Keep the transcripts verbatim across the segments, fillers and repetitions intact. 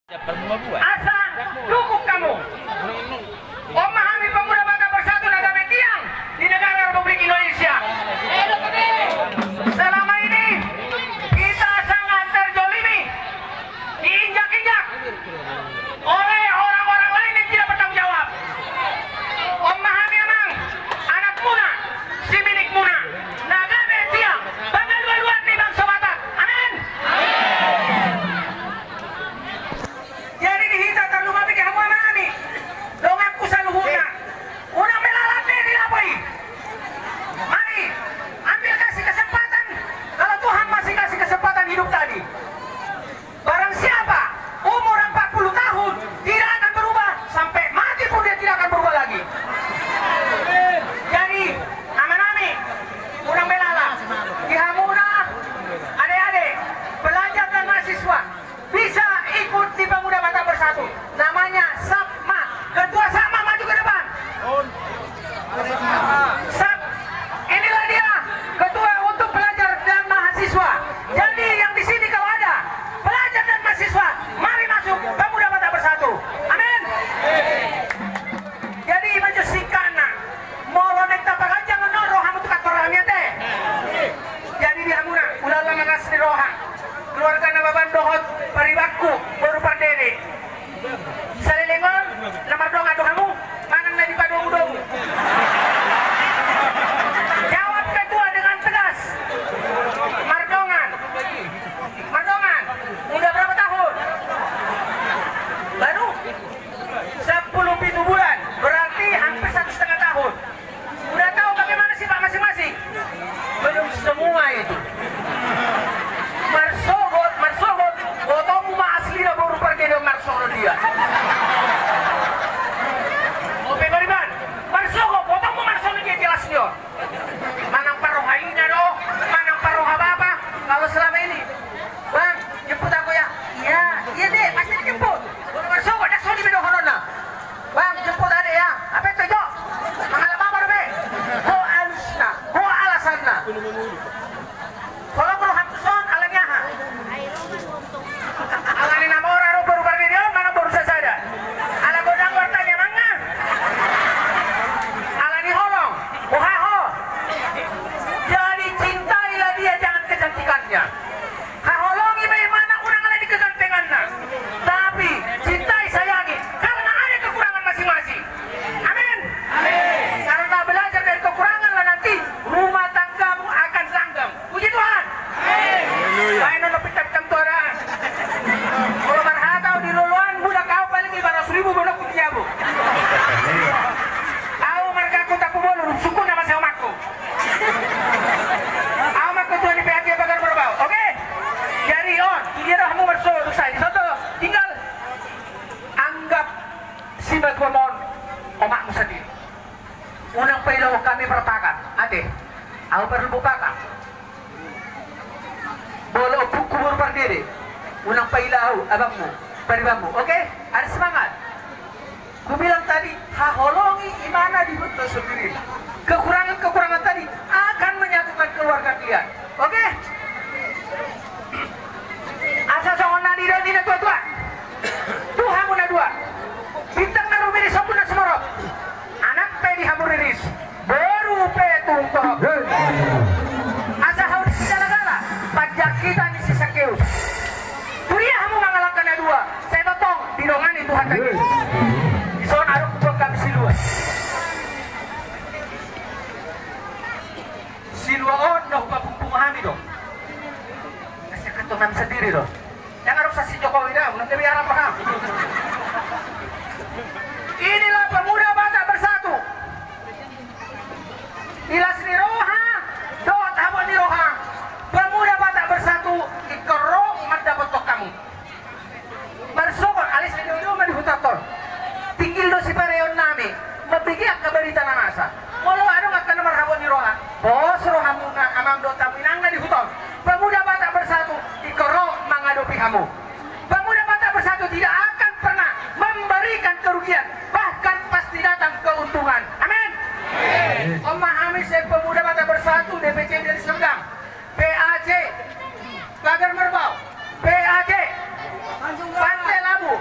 Asa dukung hamu. On ma hami Pemuda Batak Bersatu na gabe tiang di negara Republik Indonesia. Selama ini kita sangat terzolimi, diinjak-injak oleh orang-orang lain yang tidak bertanggung jawab. On ma hami amang, anakmuna, siminikmuna, na gabe tiang pangalualuan ni bangso Batak. Amin. Jadi di hita tarlumobi di hamu amang nami, donganku saluhutna, unang be lalap be di lapo i. Mari, ambil kasih kesempatan, kalau Tuhan masih kasih kesempatan hidup tadi. Barang siapa umur empat puluh tahun tidak akan berubah, sampai mati pun dia tidak akan berubah lagi. Jadi amang nami, unang be lalap. Di hamuna ade-ade, pelajar dan mahasiswa, bisa ikut di Pemuda Batak Bersatu. Namanya Sapma. Ketua Sapma maju ke depan. Sap, inilah dia ketua untuk pelajar dan mahasiswa. Jadi yang di sini kalau ada pelajar dan mahasiswa, mari masuk Pemuda Batak Bersatu. Amin. Jadi ima jo singkatna. Molo naeng tapaganjang on rohamu tu kantor hami ate. Jadi di hamuna, hulala na las ni roha, keluarga na baban dohot paribanku boru Pardede. Saleleng on, na mardongan do hamu manang na dipadomu-domu? Jawab ketua dengan tegas. Mardongan. Mardongan. Udah berapa tahun? Baru? Sepuluh pitu bulan, berarti hampir satu setengah tahun. Udah tahu bagaimana sifat masing-masing? Belum semua itu. Marsogot, marsogot, botomu ma asli na boru Pardede on, marsogot dia. Ope bariban, marsogot, botomu marsogot dia jelas dia. Manang parroha ina do, manang parroha bapa, kalau selama ini, "Bang, jemput aku ya." "Iya, iya dek, pasti dijemput." Molo marsogot, ndang songon i be dohononna. "Bang, jemput adek ya." Apa itu, Jo? Mangalap apa dope? Ho alusna, ho alasanna. Holong roham tuson, alani aha? Alani na mora do boru Pardede on manang boru sasada. Ala godang warta ni amangna. Alani holong. Boha ho? Jadi cintailah dia, jangan kecantikannya. Haholongi ma imana unang alani kegantenganna. Tapi cintai, sayangi karena ada kekurangan masing-masing. Amin. Amin. Karena belajar dari kekurangan lah nanti rumah tanggamu akan langgeng. Puji Tuhan. Amin. Baen on na pinta-pinta tu ada. Molo marhata au di loloan, budak au paling lima ratus ribu, bonoku di jabu. Au margaku Tampubolon, suku nama sewa mako. Au ma ketua ni P A G Pagar Merbau. Oke? Jadi on, tu dia do hamu marsogot, sai di soto. Tinggal anggap simatuam on omakmu sandiri. Unang pailahon hami parpakan. Ate, au parlupo pakan. Molo ompungku boru Pardede, unang paila au abangmu, paribanmu. Oke? Ada semangat. Kubilang tadi, haholongi imana dibuat sendiri. Kekurangan-kekurangan tadi akan menyatukan keluarga kalian. Oke? Asa songon na nidok ni na tua-tua. Tu hamu na dua. Bintang na rumiris, ombun na sumorop. Anak pe di hamu riris, boru pe tung torop. Asa hau di si gala-gala, panjangkitan ni si Sakeus. Tu dia hamu mangalangka na dua, sai tongtong didongani Tuhan na Yesus. Dison adong tu hami silua. Silua on na hupapungpung hami do. Kasi ketua nami sendiri do. Jangan rusak si Jokowi dah, nanti biar apa ham? Inilah Pemuda Batak Bersatu. Di las ni roha dohot habot ni roha, Pemuda Batak Bersatu ingkon ro mandapothon hamu. Marsogot, alai sai dao-dao ma di huta on. Tinggil do sipareon nami mambege angka barita na masa. Molo adong angka na marhabot ni roha, pos rohamuna amang dohot hamu inang na di huta on. Pemuda Batak Bersatu ingkon ro mangadopi hamu. Pemuda Batak Bersatu tidak akan pernah memberikan kerugian, bahkan pasti datang keuntungan. Amin. Amin. On ma hami sian Pemuda Batak Bersatu, D P C dari Serdang, P A C Pagar Merbau, P A C Pante Labu,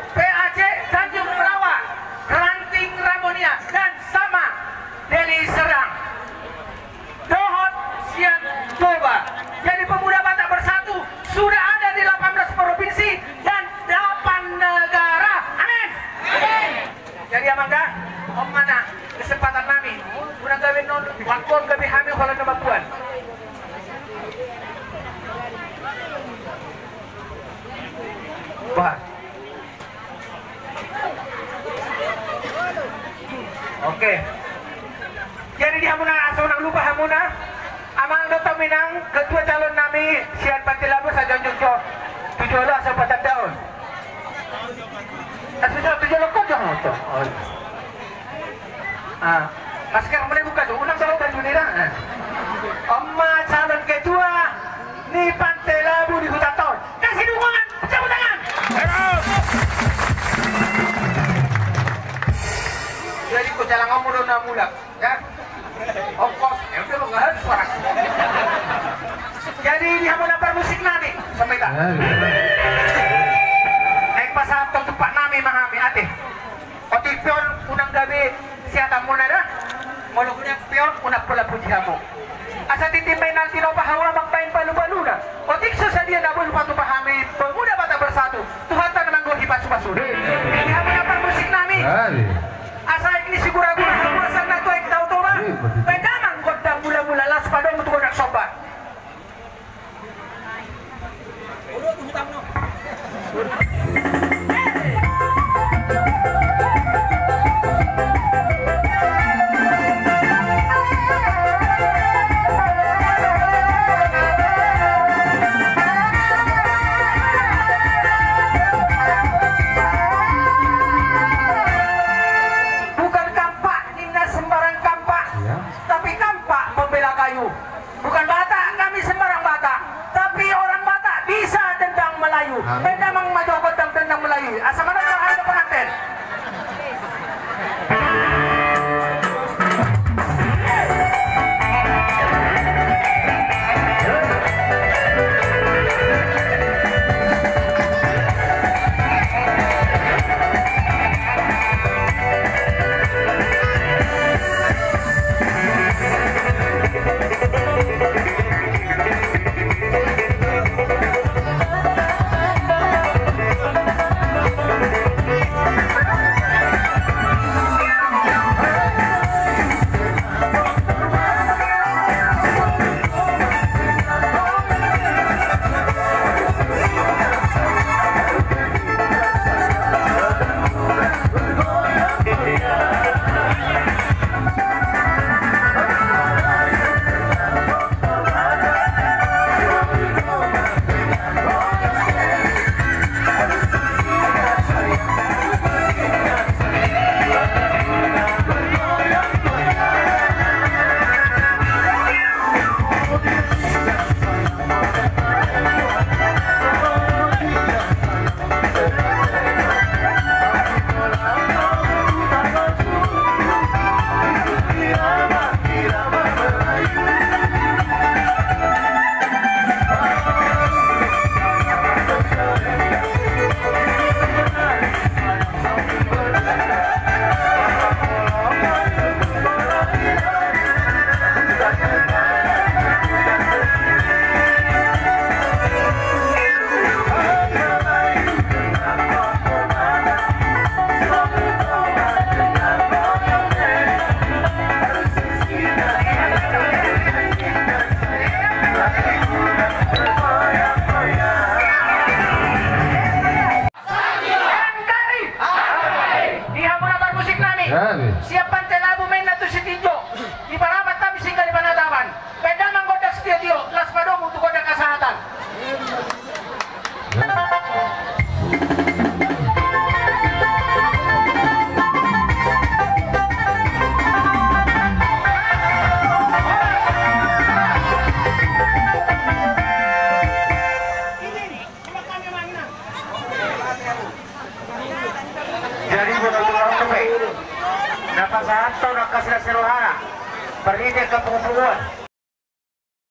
Pangkuan gabe hami holan na mambuan. Wah. Oke. Jadi di hamuna, asa unang lupa hamuna, amang dohot inang, ketua calon nami sian Pante Labu, sajongjong jo tu jolo asa patandahon. Asa jo tu jolo, kau jangan motor. Oh, iya. Ah, masker mulai buka tu, unang bawa baju ni dah. Ah. On ma calon ketua ni Pante Labu di Huta Taon. Kasih dukungan, tepuk tangan. Jadi, ko jalanganmu do na mulak, ya? Ongkos, ya udah, lo nggak harus suara. Jadi, di hamuna parmusik nami, sampai tak? Naik pasar, tempat nami, mahami, ate. Otik pe on unang gabe siatanmuna da. Molo hudang pe on unang pola puji hamu. Asa tintin baen na tinopa, hamu na mambaen palu-paluna. Otik so sadia na boi hupatupa hami pemuda Batak Bersatu, Tuhanta na manggohi pasu-pasuna. Di hamuna parmusik nami. Asa aek ni Sigura-gura, hamu asa na tu aek Danau Toba. Baen damang gondang mula-mula, laos padomu tu gondang somba. Bukan kampak ninna sembarang kampak, tapi kampak pembela kayu. Bukan Batak kami sembarang Batak, tapi orang Batak bisa dendang Melayu. Baen damang ma jo gondang dendang Melayu. Asa mana kau ada pengantin? Di hamuna parmusik nami. Siap Pante Labu, maen na tu Sitinjok. Di Parapat hami singgah di Panataban. Baen damang gondang sitio-tio, laos padomu tu gondang hasahatan. Jadi, buat orang tupe, na pasahat tu angka sila serohana, parhite angka punguan-punguan.